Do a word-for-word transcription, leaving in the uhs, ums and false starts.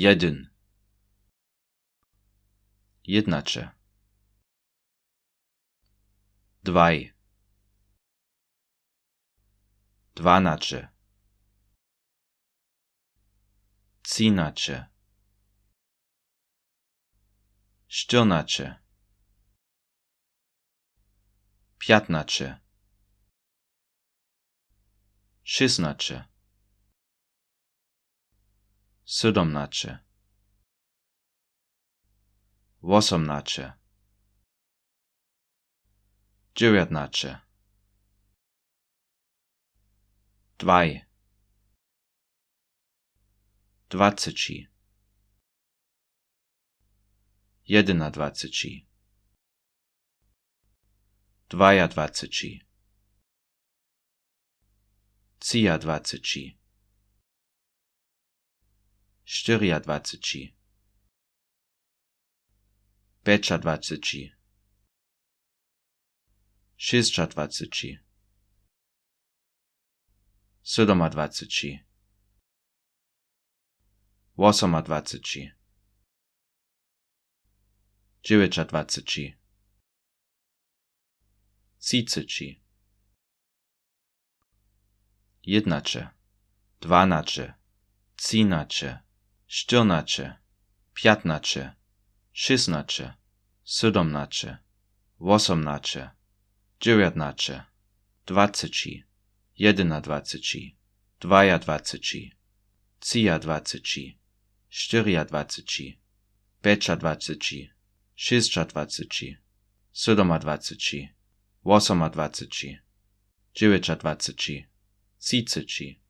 Jedyn. Jědnaće. Dwaj. Dwanaće. Třinaće. Štyrnaće. Pjatnaće. Šěsnaće. Sydomnaće. Wosomnaće. Dźewjatnaće. Dwaj. Dwaceći. Jedynadwaceći. Dwajadwaceći. Třijadwaceći. Štyriadwaceći. Pjećadwaceći. Šěsćadwaceći. Sydomadwaceći. Wosomadwaceći. Dźewjećadwaceći. Třiceći. Jědnaće. Dwanaće. Třinaće. Štyrnaće. Pjatnaće. Šěsnaće. Sydomnaće. Wosomnaće. Dźewjatnaće. Dwaceći. Jedynadwaceći. Dwajadwaceći. Třijadwaceći. Štyriadwaceći. Pjećadwaceći. Šěsćadwaceći. Sydomadwaceći. Wosomadwaceći. Dźewjećadwaceći. Třiceći.